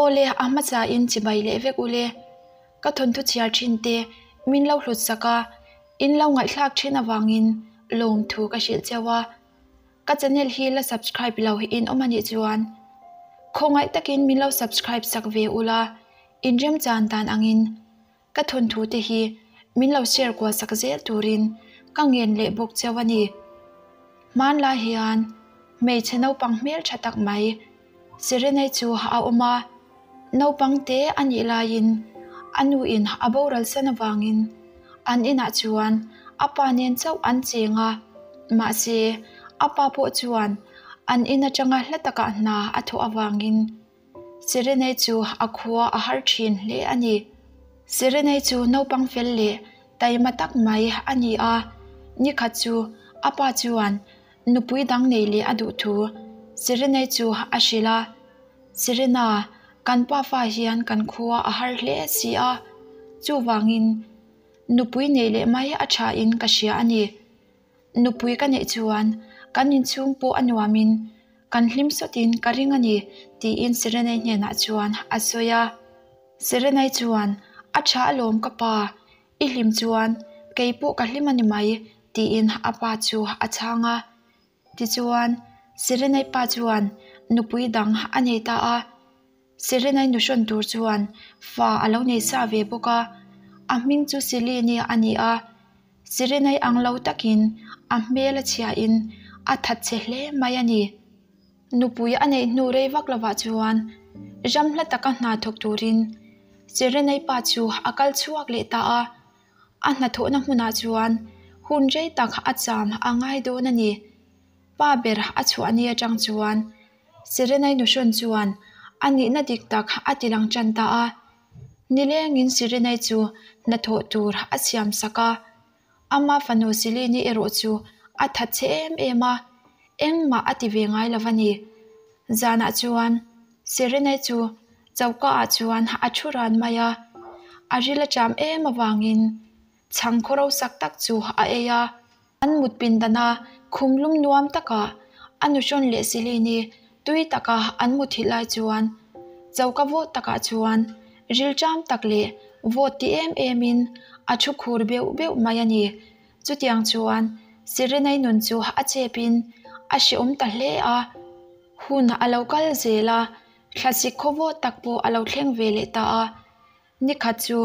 Awle, a hmasain chibai leh vek ule. Ka thawnthu chhiar thin te min lo hlut sak a, in lo ngaihthlak thin avangin lawmthu ka hrilh cheu a. Ka channel hi la subscribe lo in awm anih chuan khawngaih takin min lo subscribe sak ve ula, inremchan dan angin Ka thawnthu te hi min lo share kual sak zel turin ka ngen leh bawk cheu a ni. Hmanlai hian hmeichhe naupang hmel tha tak mai Serenei chu a awm a, naupang te a nih laiin a nuin a boral san avangin an inah chuan a pa nen chauh an cheng a, mahse a pa pawh chuan an in atanga hla takah hna a thawh avangin Serenei chu a khua a har thin hle a ni. Serenei chu naupang fel leh taima tak mai a ni a, nikhat chu a pa chuan nupui dang nei leh a duh thu Serenei chu a hrilh a, Serena, kan pa fa hian kan khua a har hle si a, chuvangin nupui nei leh mai a tha in ka hria a ni. Nupui ka neih chuan kan inchhung pawh a nuamin kan hlim sawtin ka ring a ni tiin Serenai hnenah chuan a sawi a. Serenai chuan, A tha alawm ka pa, i hlim chuan kei pawh ka hlim a ni mai tiin a pa chu a chhang a. Tichuan Serenai pa chuan nupui dang a nei ta a. Serenai nuhrawn tur chuan fa a lo nei sa ve bawk a, a hming chu Selene a ni a. Serenai ang lo takin a hmel a chhiahin a that chhe hle mai a ni. Nupui a neih hnu rei vak lovah chuan ram hla taka hna thawk turin Serenai pa chu a kal chhuak leh ta a, a hnathawhna hmunah chuan hun rei tak a cham a ngai dawn a ni. Pa ber a chhuah ni atang chuan Serenai nuhrawn chuan a nihna dik tak a ti lang tan ta a. Nilengin Serenai chu hnathawh tur a siam sak a, ama fanu Silini erawh chu a that che em em a, engmah a ti ve ngai lo a ni. Zanah chuan Serenai chu choka ah chuan a thu ran mai a, a ril a cham em avangin chhang khaw rosak tak chu a ei a. An mut pindan a, khum lum nuam takah a nuhrawn leh Silini tui taka an muthilh lai chuan choka vawt takah chuan rilṭam tak leh vawt ti em emin a thu khur beuh beuh mai a ni. Chutiang chuan Sirenai nun chu a chepin a hrehawm ta hle a, hun a lo kal zel a, thlasik khaw vawt tak pawh a lo thleng ve leh ta a. Nikhat chu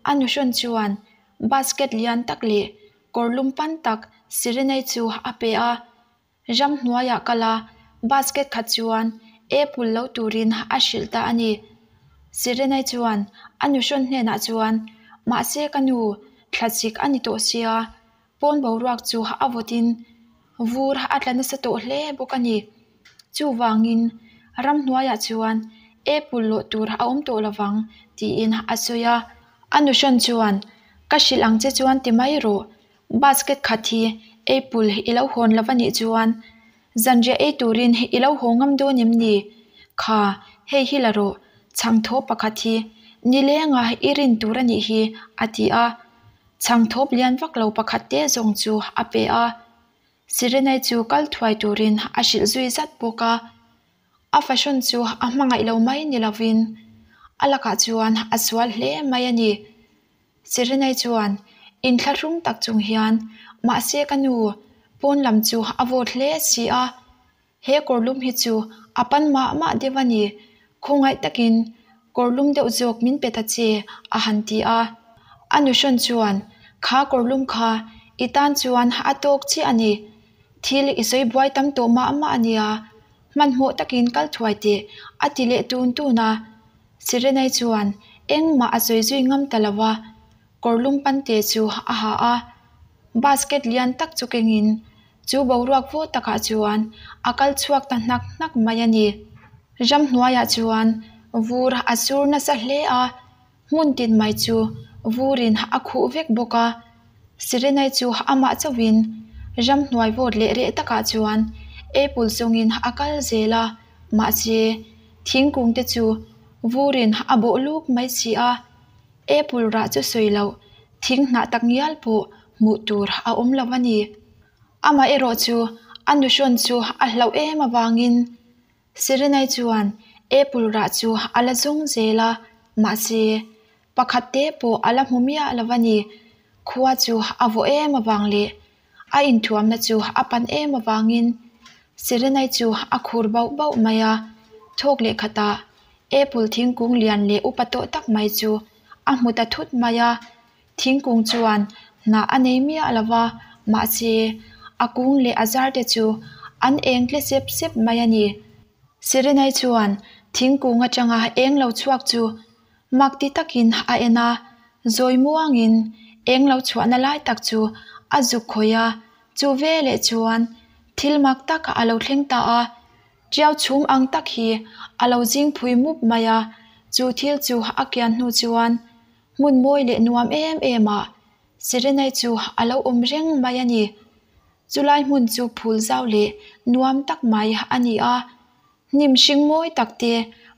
a nuhrawn chuan basket lian tak leh Kawr lum pan tak Sirenei chu a pe a, ram hnuaiah kal a, basket khat chuan apple lo turin a hrilh ta a ni. Sirenei chuan a nuhrawn hnenah chuan, Mahse ka nu, thlasik a ni tawh sia, pawn boruak chu a vawtin vur a tla nasa tawh hle bawk a ni. Chuvangin ramhnuaiah chuan apple lawh tur a awm tawh lovang tiin a sawi a. A nuhrawn chuan, Ka hrilh ang che chuan ti mai rawh, basket khat hi apple i lo hawn lo va nih chuan zanriah ei turin i lo haw ngam dawn em ni? Kha, hei hi la rawh, chhangthawp pakhat hi nilenga i rin tur a nih hi, a ti a. Chhangthawp lian vak lo pakhat te zawng chu a pe a. Sirenai chu kal thuai turin a hrilh zui zat bawk a. A fashion chu a hmangaih lo mai ni lovin a lakah chuan a sual hle mai a ni. Sirenai chuan inthlahrung tak chung hian, Mahse ka nu, pawn lam chu a vawt hle si a. He kawrlum hi chu a pan mah mah deuh a ni, khawngaih takin kawrlum deuh zawk min pe ta che a han ti a. A nuhrawn chuan, Kha kawrlum kha i tan chuan a tawk chiah a ni, thil i sawi buai tam tawh mah mah a nia, hmanhmawh takin kal thuai teh a ti leh tun tun a. Sirenai chuan engmah a sawi zui ngam ta lo a, kawrlum pante chu a ha a, basket lian tak chu kengin Chu boruak vawt takah chuan a kal chhuak ta hnak hnak mai a ni. Ramhnuaiah chuan vur a sur nasa hle a, hmun tin mai chu vurin a khuh vek bawk a. Sirenai chu amah chauhin ramhnuai vawt leh reh takah chuan apple zawngin a kal zel a, mahse thingkung te chu vurin a bawh luk mai si a. Apple rah chu sawi loh thing hnah tak ngial pawh hmuh tur a awm lo a ni. Amah erawh chu a nuhrawn chu a hlauh em avangin Serenai chuan Apple rah chu a la zawng zel a, mahse pakhat te pawh a la hmu miah lo a ni. Khua chu a vawh em avang leh a inthuamna chu a pan em avangin Serenai chu a khur bauh bauh mai a, thawk leh khatah Apple thingkung lian leh upa tawh tak mai chu a hmu ta thut mai a, thingkung chuan hnah a nei miah lo va, mahse a kung leh a zar te chu an eng tle sep sep mai a ni. Serenai chuan thingkung atanga eng lo chhuak chu Mak ti takin a en a, zawi muangin eng lo chhuahna lai tak chu a zuk khawih a, chu veleh chuan thil mak tak a lo thleng ta a, tiau chhum ang tak hi a lo zing phui mup mai a, chu thil chu a kian hnu chuan hmun mawi leh nuam em em ah Serenai chu a lo awm reng mai a ni. Chulai hmun chu phul zau leh nuam tak mai a ni a. Hnim hring mawi tak te,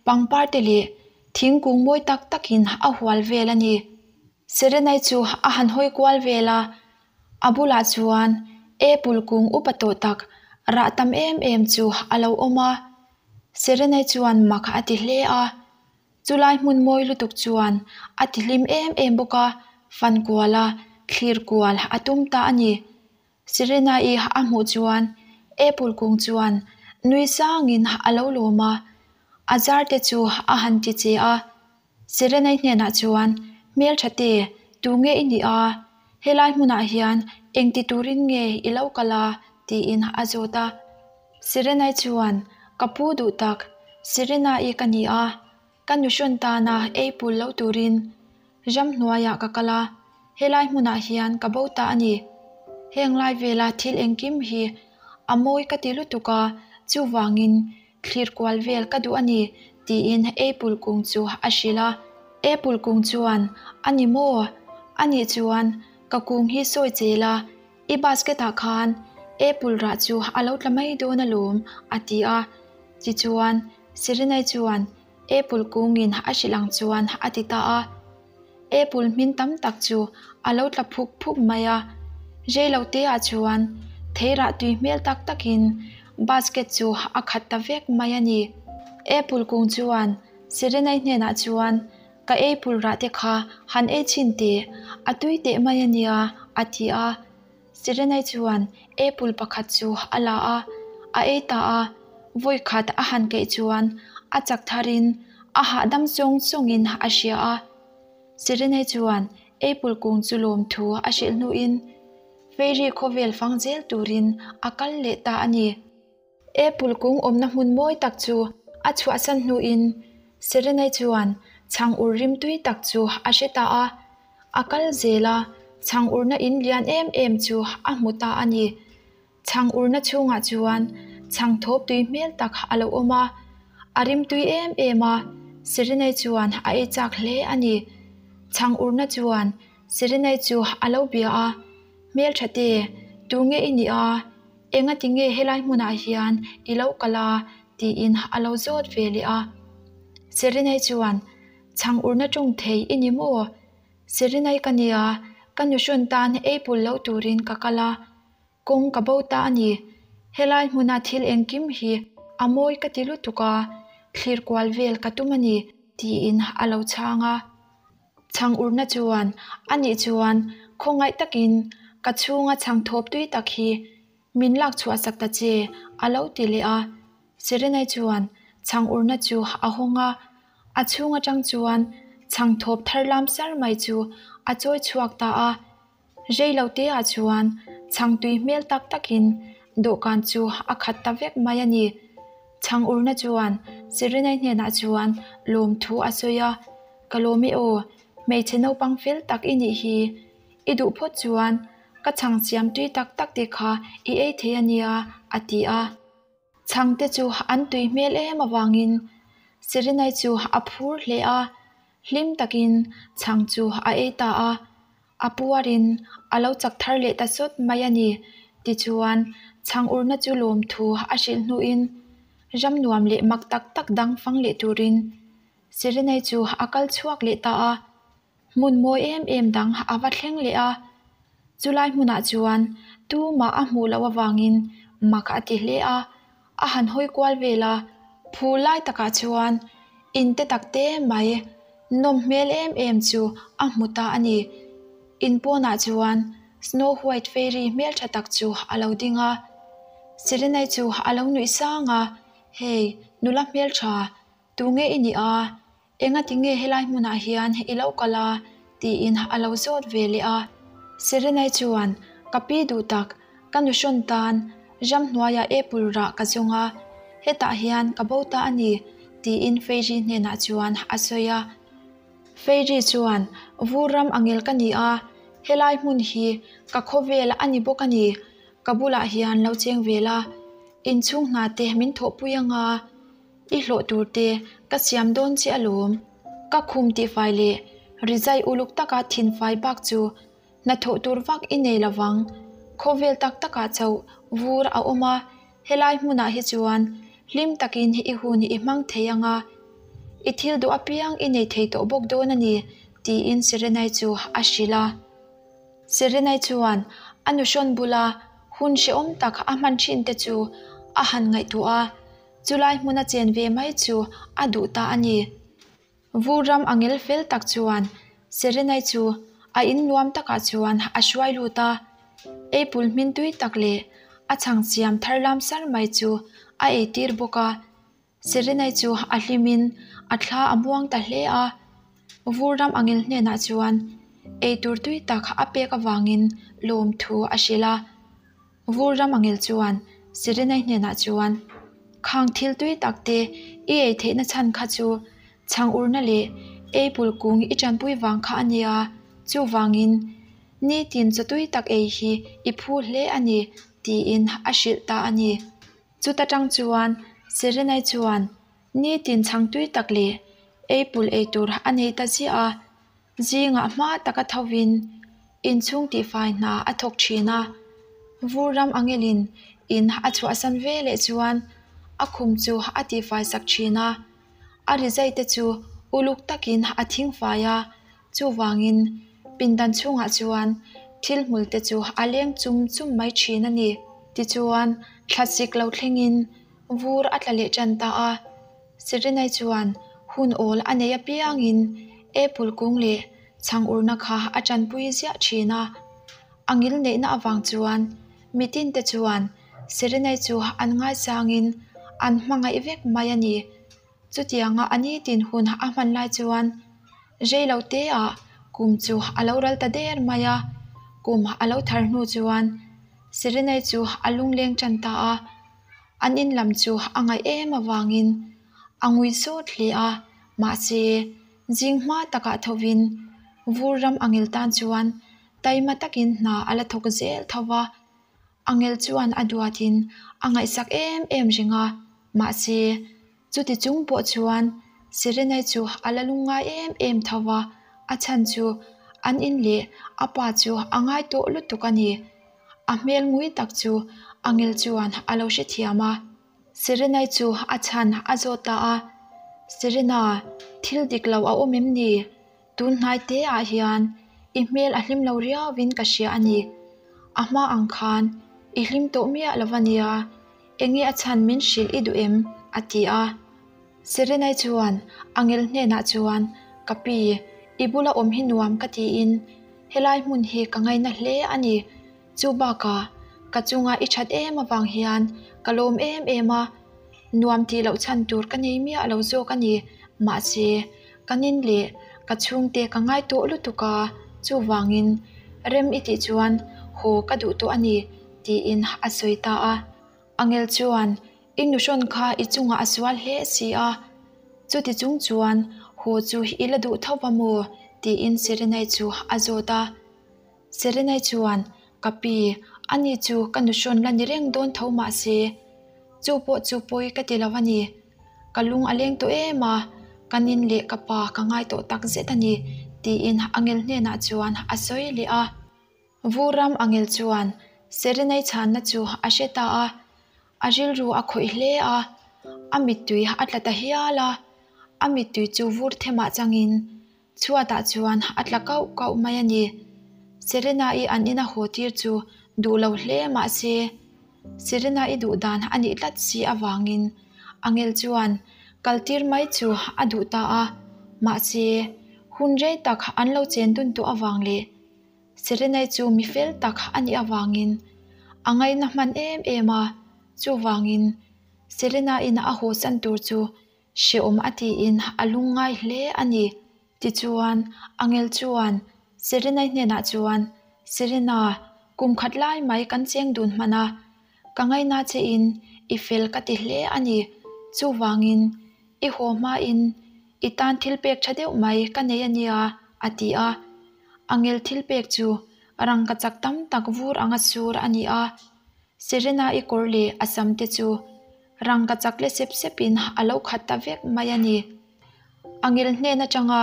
pangpar te leh thingkung mawi tak takin a hual vel a ni. Serenai chu a han hawi kual vel a, a bulah chuan apple kung upa tawh tak rah tam em em chu a lo awm a. Serenai chuan mak a ti hle a. Chulai hmun mawi lutuk chuan a ti hlim em em bawk a, fan kual a, thlir kual a tum ta a ni. Serena-i a hmuh chuan Apple kung chuan nui sangin a lo lawm a, a zar te chu a han ti che a. Serena-i hnenah chuan, Hmeltha te, tu nge i nih a? Helai hmunah hian engti turin nge i lo kal a? tiin a zawt a. Serena-i chuan, Ka pu duh tak, Serena-i ka ni a, ka nuhrawn tana ei pul lo turin Ram hnuaiah ka kal a, helai hmunah hian ka bo ta a ni. Heng lai vela thil engkim hi a mawi ka ti lutuk a, chuvangin thlir kual vel ka duh a ni, tiin Apple kung chu a hrilh a. Apple kung chuan, A ni maw? A nih chuan ka kung hi sawi chel a, i basket ah khan Apple rah chu a lo tla mai dawn alawm, a ti a. Tichuan, Serenai chuan Apple kungin a hrilh ang chuan a ti ta a. Apple hmin tam tak chu a lo tla phuk phuk mai a. Rei lo te ah chuan theirah tui hmel tak takin basket chu a khat ta vek mai a ni. Apple kung chuan Serenai hnenah chuan Ka apple rah te kha han ei chhin teh, a tui teh mai a nia a ti a. Serenai chuan apple pakhat chu a la a, a ei ta a, vawi khat a han keih chuan a chak tharin a hahdam sawng sawngin a hria a. Serenai chuan apple kung chu lawmthu a hrilh hnuin Fairy khawvel fang zel turin a kal leh ta a ni. Apple kung awmna hmun mawi tak chu a chhuahsan hnuin Serenai chuan chhang ur rim tui tak chu a hre ta a. A kal zel a, chhang urna in lian em em chu a hmu ta a ni. Chhang urna chhungah chuan chhang thawp tui hmel tak a lo awm a, a rim tui em em a, Serenai chuan a ei chak hle a ni. Chhang urna chuan Serenai chu a lo bia a, Hmeltha te, tunge i nih a? Engati nge helai hmunah hian i lo kal a? tiin a lo zawt ve leh a. Serenai chuan, Chhang urna tawng thei i ni maw? Serenai ka nia, ka nuhrawn tan ei pul lo turin ka kal a, kawng ka bo ta a ni. Helai hmuna thil engkim hi a mawi ka ti lutuk a, thlir kual vel ka tum a ni, tiin a lo chhang a. Chhang urna chuan, Anih chuan, khawngaih takin ka chhunga chhang thawp tui tak hi min lak chhuah sak ta che, a lo ti leh a. Serenai chuan chhang urna chu a hawng a, a chhung atang chuan chhang thawp thar lam sar mai chu a chawi chhuak ta a. Rei lo te ah chuan chhang tui hmel tak takin dawhkan chu a khat ta vek mai a ni. Chhang urna chuan Serenai hnenah chuan lawmthu a sawi a, Ka lawm e aw, hmeichhe naupang fel tak i nih hi. I duh phawt chuan ka chhang siam tui tak tak te kha i ei thei a nia, a ti a. Chhang te chu an tui hmel em avangin Serenai chu a phur hle a, hlim takin chhang chu a ei ta a. A puarin a lo chak thar leh ta sawt mai a ni. Tichuan, chhang urna chu lawmthu a hrilh hnuin ram nuam leh mak tak tak dang fang leh turin Serenai chu a kal chhuak leh ta a. Hmun mawi em em dang a va thleng leh a, chulai hmunah chuan tumah a hmuh loh avangin mak a ti hle a, a han hawi kual vel a. Phul lai takah chuan in te tak te mai nawm hmel em em chu a hmu ta a ni. In pawnah chuan Snow White Fairy hmeltha tak chu a lo ding a. Serenai chu a lo nuih sang a, Hey, nula hmeltha, tunge i nih a? Engati nge helai hmunah hian i lo kal a? tiin a lo zawt ve leh a. Serenai chuan, Ka pi duh tak, ka nuhrawn tan ram hnuaiah apple rah ka zawng a, hetah hian ka bo ta a ni, tiin Fairy hnenah chuan a sawi a. Fairy chuan, Vur ram angel ka ni a, helai hmun hi ka khawvel a ni bawk a ni, ka bulah hian lo cheng ve la, inchhung hna te min thawhpui anga, I hlawh tur te ka siam dawn che alawm. Ka khum tihfai leh rizai uluk taka thinfai bak chu hnathawh tur vak i nei lovang. Khawvel tak takah chauh vur a awm a, helai hmunah hi chuan hlim takin i hun i hmang thei anga, i thil duh apiang i nei thei tawh bawk dawn a ni, tiin Serenai chu a hrilh a. Serenai chuan a nuhrawn bula hun hrehawm tak a hman thin te chu a han ngaihtuah a. Chulai hmuna chen ve mai chu a duh ta a ni. Vur ram a ngel fel tak chuan Serenai chu a in nuam takah chuan a hruai lut a, apple hmin tui tak leh a chhang siam thar lam sar mai chu a eitir bawk a. Serenai chu a hlimin a thla a muang ta hle a. Vur ram a ngel hnenah chuan eitur tui tak a pek avangin lawmthu a hrilh a. Vur ram angel chuan Serenai hnenah chuan, Khang thil tui tak te i ei theihna chhan kha chu chhang urna leh apple kung i tanpui vang kha a nia, chuvangin nitin chaw tui tak ei hi i phu hle a ni, tiin a hrilh ta a ni. Chuta tang chuan Serenai chuan nitin chhang tui tak leh apple ei tur a nei ta ziah a. Zingah hma taka thovin inchhung tihfai hna a thawk thin a, vur ram angelin in a chhuahsan ve leh chuan a khum chu a tihfai sak thin a, a rizai te chu uluk takin a thingfai a, chuvangin pindan chhungah chuan thil hmul te chu a leng chum chum mai thin a ni. Tichuan thlasik lo thlengin vur a tla leh tan ta a. Serenai chuan hun awl a nei apiangin apple kung leh chhang urna kha a tanpui ziah thin a. A ngil neihna avang chuan mitin te chuan Serenai chu an ngaisangin an hmangaih vek mai a ni. Chutianga a nitin hun a hman lai chuan rei lo te ah kum chu a lo ral ta der mai a. Kum a lo thar hnu chuan Serenai chu a lungleng tan ta a. An in lam chu a ngaih em avangin a ngui sawt hle a, mahse zing hma takah thovin vur ram angel tan chuan taima takin hna a la thawk zel tho va. Angel chuan a duatin a ngaihsak em em reng a, mahse chuti chung pawh chuan Serenai chu a la lungngai em em tho va, a chhan chu an in leh a pa chu a ngai tawh lutuk a ni. A hmel ngui tak chu Angel chuan a lo hrethiam a. Serenai chu a chhan a zawt ta a, Serena, thil dik lo a awm em ni? Tun hnai te ah hian i hmel a hlim lo riauin ka hria a ni. A hma ang khan i hlim tawh miah lo va nia, enge a chhan min hrilh i duh em? a ti a. Serenai chuan Angel hnenah chuan, Ka pi, i bula awm hi nuam ka tiin helai hmun hi ka ngaina hle a ni. Chu bakah ka chunga i that em avang hian ka lawm em em a, nuam tih loh chhan tur ka nei miah lo zawk a ni. Mahse, ka nin leh ka chhungte ka ngai tawh lutuk a, chuvangin rem i tih chuan haw ka duh tawh a ni, tiin a sawi ta a. Angel chuan, I nuhrawn kha i chungah a sual hle si a, chuti chung chuan haw chu i la duh tho va maw? tiin Serenai chu a zawt a. Serenai chuan, Ka pi, ani chu ka nuhrawn la ni reng dawn tho mah se, chu pawh chu pawi ka ti lo a ni. Ka lung a leng tawh em a, ka nin leh ka pa ka ngai tawh tak zet a ni, tiin Angel hnenah chuan a sawi leh a. Vur ram angel chuan Serenai chhanna chu a hre ta a, a rilru a khawih hle a, a mittui a tla ta hial a, a mittui chu vur themah changin chhuatah chuan a tla kauh kauh mai a ni. Serena-i an ina haw tir chu duh lo hle mah se, Serena-i duh dan a nih tlat si avangin. Angel chuan kaltir mai chu a duh ta a, mahse, hun rei tak an lo chen dun tawh avang leh Serenai chu mi fel tak a nih avangin a ngaina hman em em a, chuvangin Serena-in a hawsan tur chu hrehawm a tiin a lungngai hle a ni. Tichuan, Angel chuan Serenai hnenah chuan, Serena, kum khat lai mai kan cheng dun hman a, ka ngaina chein i fel ka ti hle a ni. Chuvangin, i haw hmain i tan thil pek tha deuh mai ka nei a nia, a ti a. Angel thil pek chu rangkachak tam tak vur anga sur a ni a. Serena-i kawr leh a sam te chu rangkachak le sep sepin a lo khat ta vek mai a ni. Angel hnen atanga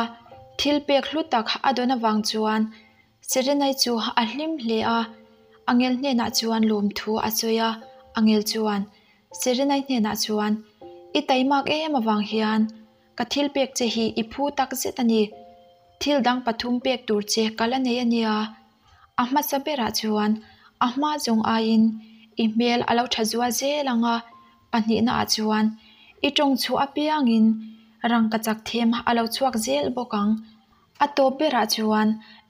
thil pek hlu tak a dawn avang chuan Serena-i chu a hlim hle a, Angel hnenah chuan lawmthu a sawi a, Angel chuan Serena-i hnenah chuan, I taimak em avang hian ka thil pek che hi i phu tak zet a ni. Thil dang pathum pek tur che ka la nei a nia. A hmasa berah chuan a hma zawng aiin i hmel a lo tha zual zel ang a, pahnihnaah chuan i tawng chhuah apiangin rangkachak them a lo chhuak zel bawk ang. A tawp berah chuan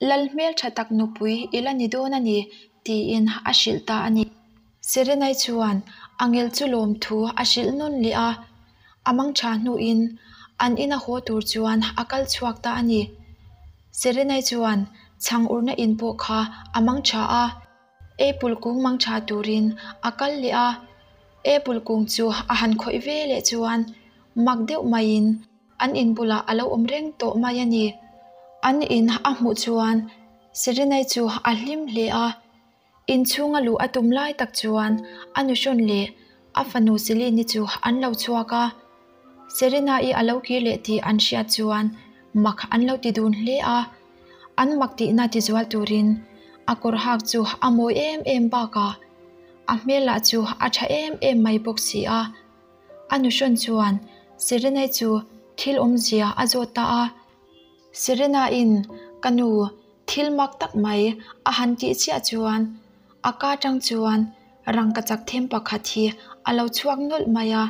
lal hmel tha tak nupui i la ni dawn a ni tiin a hrilh ta a ni. Serenai chuan Angel chu lawmthu a hrilh nawn leh a, a mang tha hnuin an ina haw tur chuan a kal chhuak ta a ni. Serenai chuan chhang urna in pawh kha a mang tha a, apple kung mang tha turin a kal leh a, apple kung chu a han khawih ve leh chuan mak deuh maiin an in bulah a lo awm reng tawh mai a ni. An in a hmuh chuan Serenai chu a hlim hle a. Inchhunga luh a tum lai tak chuan a nuhrawn leh a fanu Celine-i chu an lo chhuak a. Serena-i a lo kir leh tih an hriat chuan mak an lo ti dun hle a. An mak tihna ti zual turin a kawr hak chu a mawi em em bakah a hmel lah chu a tha em em mai bawk si a. A nuhrawn chuan Serena-i chu thil awmzia a zawt ta a. Serena-in, Ka nu, thil mak tak mai a han tih chiah chuan a ka tang chuan rangkachak them pakhat hi a lo chhuak nawlh mai a,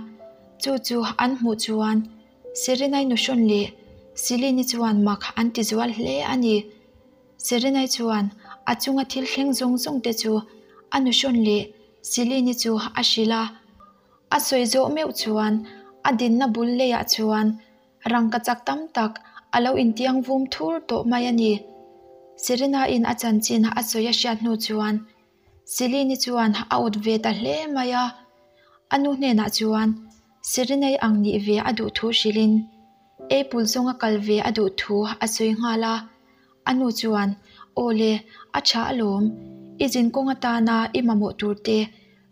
chu chu an hmuh chuan Serenai nuhrawn leh Silini chuan mak an ti zual hle a ni. Serenai chuan a chunga thil thleng zawng zawng te chu a nuhrawn leh Silini chu a hrilh a, a sawi zawh meuh chuan a dinna bul leiah chuan Rangkachak tam tak a lo intiang vum thur tawh mai a ni. Serena-in a chanchin a sawi a hriat hnu chuan Celine-i chuan a awt ve ta hle mai a. A nu hnenah chuan Serena-i ang nih ve a duh thu hrilhin Apple zawnga kal ve a duh thu a sawi nghal a. A nu chuan, Aw le, a tha alawm. I zinkawng atana i mamawh tur te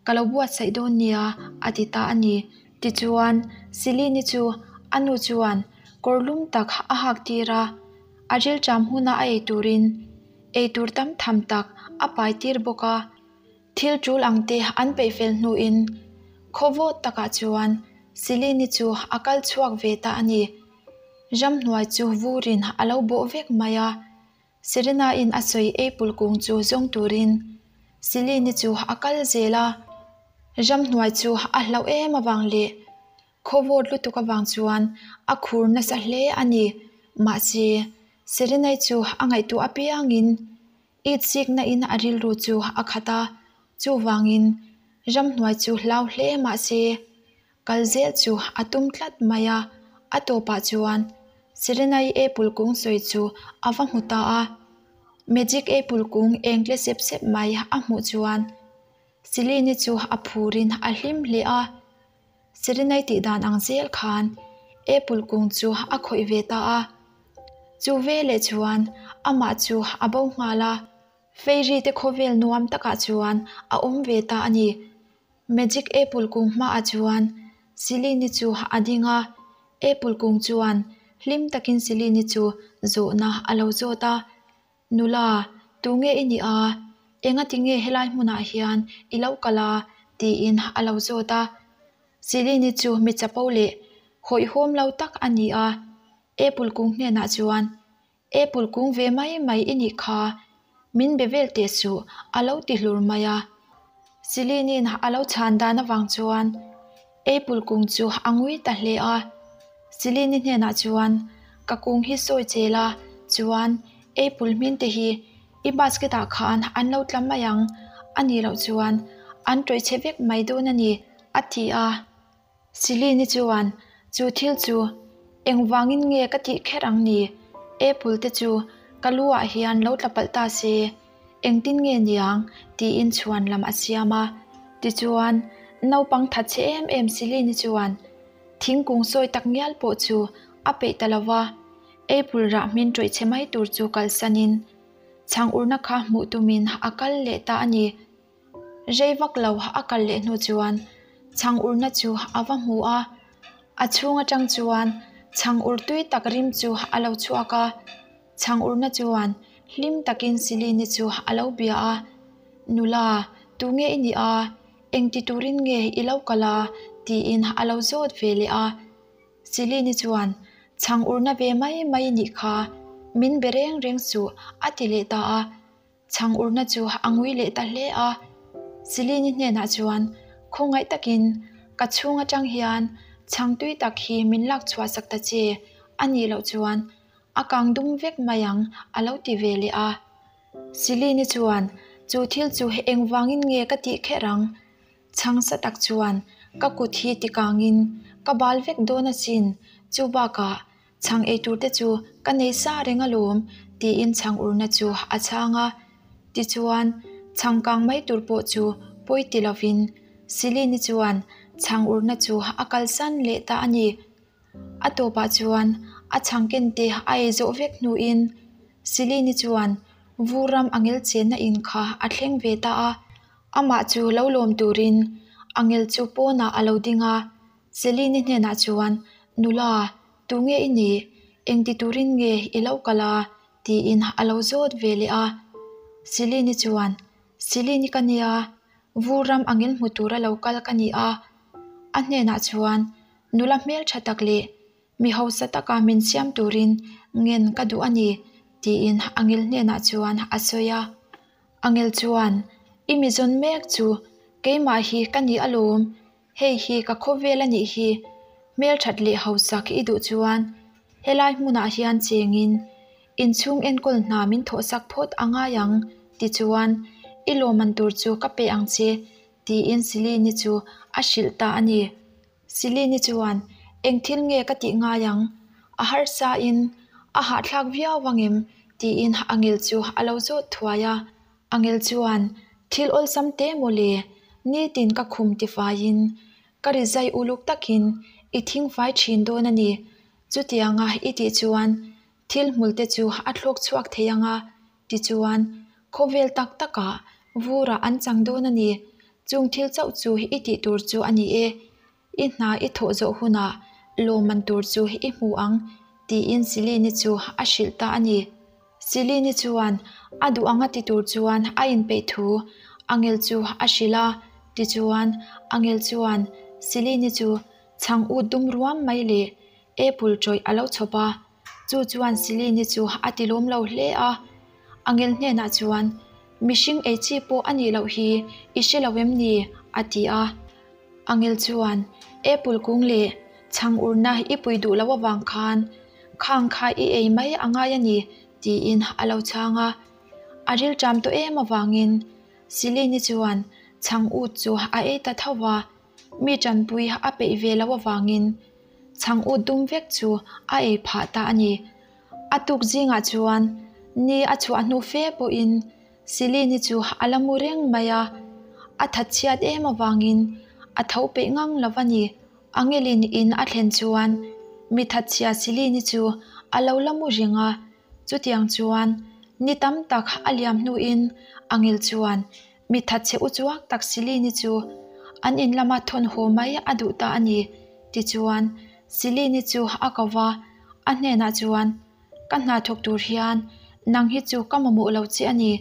Ka lo buatsaih dawn nia, a ti ta a ni. Tichuan, Celine-i chu a nu chuan kawr lum tak a hak tir a, a rilṭam huna a ei turin eitur tam tham tak a pai tir bawk a. Thil ṭul ang te an peih fel hnuin khaw vawt takah chuan Celine-i chu a kal chhuak ve ta a ni. Ramhnuai chu vurin a lo bawh vek mai a. Serena-in a sawi apple kung chu zawng turin Celine-i chu a kal zel a, ramhnuai chu a hlauh em avang leh khaw vawt lutuk avang chuan a khur nasa hle a ni. Mahse, Serena-i chu a ngaihtuah apiangin it sikna in a rilru chu a khat a, chuvangin ramhnuai chu hlau hle mahse, Kal zel chu a tum tlat mai a, a tawpah chuan Serenai apple kung sawi chu a va hmu ta a. Magic apple kung eng tle sep sep mai a hmuh chuan Celine-i chu a phurin a hlim hle a. Serenai tih dan ang zel khan apple kung chu a khawih ve ta a. Chu veleh chuan amah chu a bo nghal a. Fairy te khawvel nuam takah chuan a awm ve ta a ni. Magic apple kung hmaah chuan Celine-i chu a ding a, apple kung chuan hlim takin Celine-i chu zawhna a lo zawt a, Nula, tunge i nih a? Engati nge helai hmunah hian i lo kal a? tiin a lo zawt a. Celine-i chu mi chapo leh hawihhawm lo tak a ni a, apple kung hnenah chuan Apple kung ve mai mai i nih kha, min be vel teh suh a lo ti hlur mai a. Celine-in a lo chhan dan avang chuan Apple kung chu a ngui ta hle a. Silini hnenah chuan, Ka kung hi sawi che la, chuan apple hmin te hi i basket ah khan an lo tla mai ang, a nih loh chuan an tawih chhe vek mai dawn a ni, a ti a. Silini chuan chu thil chu engvangin nge ka tih kher ang ni? Apple te chu ka lu ah hian lo tla palh ta se, engtin nge niang? tiin chhuan lam a siam a. Tichuan, naupang thatchhe em em Silini chuan thingkung sawi tak ngial pawh chu a peih ta lo va, apple rah hmin tawih chhe mai tur chu kalsanin chhang urna kha hmuh tumin a kal leh ta a ni. Rei vak lo a kal leh hnu chuan chhang urna chu a va hmu a, a chhung atang chuan chhang ur tui tak rim chu a lo chhuak a, chhang urna chuan hlim takin Silini chu a lo bia a, Nula, tunge i nih a? Engti turin nge i lo kal a? tiin a lo zawt ve leh a. Silini chuan, Chhang urna ve mai mai i nih kha, min be reng reng suh, a ti leh ta a. Chhang urna chu a ngui leh ta hle a. Silini hnenah chuan, Khawngaih takin ka chhung atang hian chhang tui tak hi min lak chhuah sak ta che, a nih loh chuan a kang dum vek mai ang, a lo ti ve leh a. Silini chuan, Chu thil chu engvangin nge ka tih kher ang? Chhang sa tak chuan ka kut hi tikangin ka bal vek dawn asin, chu bakah chhang ei tur te chu ka nei sa reng alawm, tiin chhang urna chu a chhang a. Tichuan, chhang kang mai tur pawh chu pawi ti lovin Silini chuan chhang urna chu a kalsan leh ta a ni. A tawpah chuan a chhang ken te a ei zawh vek hnuin Silini chuan Vuram angel chenna in kha a thleng ve ta a. Amah chu lo lawm turin angel chu pawnah a lo ding a, Selini hnenah chuan, Nula, tunge i nih? Engti turin nge i lo kal a? tiin a lo zawt ve leh a. Selini chuan, Selini ka nia, vur ram angel hmu tura lo kal ka ni a. A hnenah chuan, Nula hmeltha tak leh Mi hausa taka min siam turin ngen ka duh a ni, tiin Angel hnenah chuan a sawi a. Angel chuan, I mi zawn mek chu keimah hi ka ni alawm, hei hi ka khawvel a nih hi, hmelthat leh hausak i duh chuan helai hmunah hian chengin inchhung enkawl hna min thawhsak phawt a ngai ang, tichuan i lawmman tur chu ka pe ang che, tiin Silini chu a hrilh ta a ni. Silini chuan, Eng thil nge ka tih ngai ang? A harsa in a hahthlak viau vang em? tiin Angel chu a lo zawt thuai a. Angel chuan, Thil awlsam te maw le? Nitin ka khum tifaiin ka rizai uluk takin i thingfai thin dawn a ni. Chutianga i tih chuan thil hmul te chu a thlawk chhuak thei ang a, tichuan khawvel tak takah vurah an chang dawn a ni. Chung thil chauh chu i tih tur chu a ni e, i hna i thawh zawh hunah lawmman tur chu i hmu ang, tiin Silini chu a hrilh ta a ni. Silini chuan a duh anga ti tur chuan a inpeih thu Angel chu a hrilh a, tichuan Angel chuan Silini chu chhang ut dum ruam mai leh apple tawih a lo chhawp a, chu chuan Silini chu a ti lawm lo hle a. Angel hnenah chuan, Mihring ei chi pawh a nih loh hi i hre lo em ni? a ti a. Angel chuan, Apple kung leh chhang urna i pui duh loh avang khan khang kha i ei mai a ngai a ni, tiin a lo chhang a. A rilṭam tawh em avangin Silini chuan chhang ut chu a ei ta tho va. Mi ṭanpui a peih ve loh avangin chhang ut dum vek chu a ei phah ta a ni. A tuk zingah chuan ni a chhuah hnu fe pawhin Silini chu a la mu reng mai a, a that chhiat em avangin a tho peih ngang lo a ni. Angelin in a thlen chuan mi thatchhia Silini chu a lo la mu reng a, chutiang chuan ni tam tak a liam hnuin Angel chuan Mi thatchhe u chuak tak Silini chu an in lama thawn haw mai a duh ta a ni. Tichuan, Silini chu a ko va, a hnenah chuan, Ka hna thawk tur hian nang hi chu ka mamawh lo che a ni,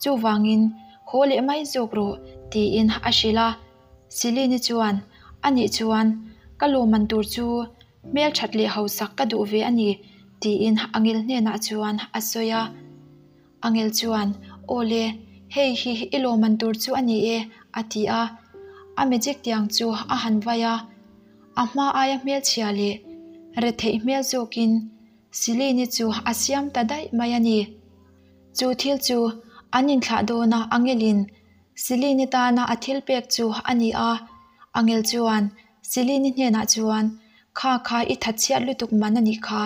chuvangin haw leh mai zawk rawh, tiin a hrilh a. Silini chuan, Anih chuan, ka lawmman tur chu hmelthat leh hausak ka duh ve a ni, tiin Angel hnenah chuan a sawi a. Angel chuan, Aw le, hei hi i lawmman tur chu a ni e, a ti a. A magic tiang chu a han vai a. A hma aia hmelchhia leh retheih hmel zawkin Silini chu a siam ta daih mai a ni. Chu thil chu an inthlah dawna angelin Silini tana a thil pek chu a ni a. Angel chuan Silini hnenah chuan, Kha kha i thatchhiat lutuk man a nih kha.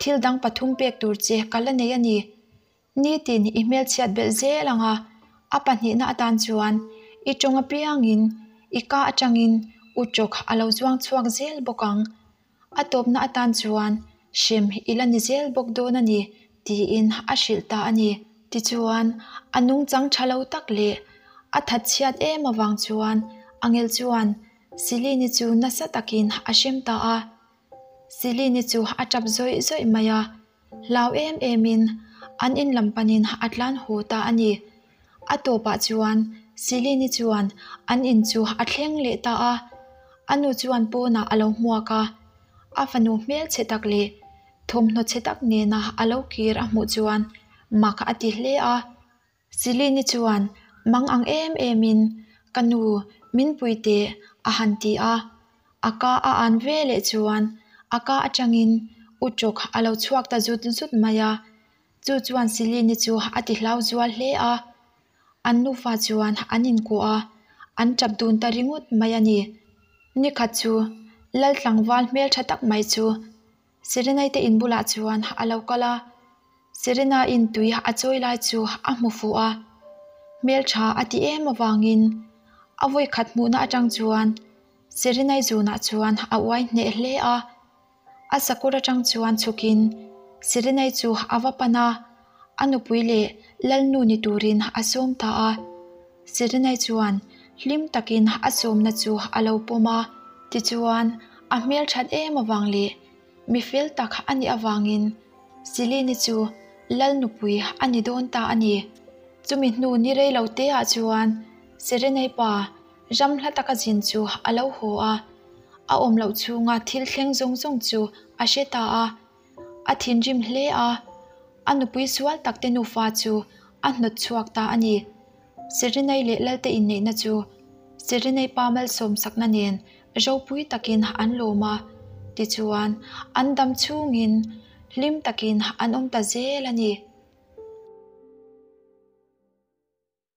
Thil dang pathum pek tur che ka la nei a ni. Nitin i hmelchhiat belh zel ang a, a pahnihna atan chuan i tawng apiangin i ka atangin utrawk a lo zuang chhuak zel bawk ang. A tawpna atan chuan hrem i la ni zel bawk dawn a ni tiin a hrilh ta a ni. Tichuan, a nungchang tha lo tak leh a thatchhiat em avang chuan Angel chuan Silini chu nasa takin a hrem ta a. Silini chu a tap zawih zawih mai a. Hlau em emin an in lam panin a tlan haw ta a ni. A tawpah chuan Silini chuan an in chu a thleng leh ta a. A nu chuan pawnah a lo hmuak a. A fanu hmelchhe tak leh thawmhnaw chhe tak nena a lo kir a hmuh chuan mak a ti hle a. Silini chuan mang ang em emin, Ka nu, min pui teh, a han ti a. A ka a an ve leh chuan a ka atangin utrawk a lo chhuak ta zut zut mai a. Chu chuan Silini chu a ti hlau zual hle a. An nufa chuan an inkuah a, an tap dun ta ringawt mai a ni. Nikhat chu Laltlangval hmeltha tak mai chu Serenai te in bulah chuan a lo kal a, Serena in tui a chawi lai chu a hmu fuh a, hmeltha a ti em avangin a vawi khat hmuhna atang chuan Serenai zunah chuan a uai hneh hle a, a sakawr atang chuan chhukin Serenai chu a va pan a, a nupui leh Lalnu ni turin a sawm ta a. Serenai chuan hlim takin a sawmna chu a lo pawm a, tichuan a hmelthat em avang leh mi fel tak a nih avangin Silini chu Lal nupui a ni dawn ta a ni. Chumi hnu ni rei lo te ah chuan Serenai pa ram hla taka zin chu a lo haw a, a awm loh chhunga thil thleng zawng zawng chu a hre ta a. A thinrim hle a, a nupui sual tak te nufa chu a hnawt chhuak ta a ni. Serenai leh Lalte inneihna chu Serenai pa malsawmsakna nen ropui takin an lawm a, tichuan an dam chhungin hlim takin an awm ta zel a ni.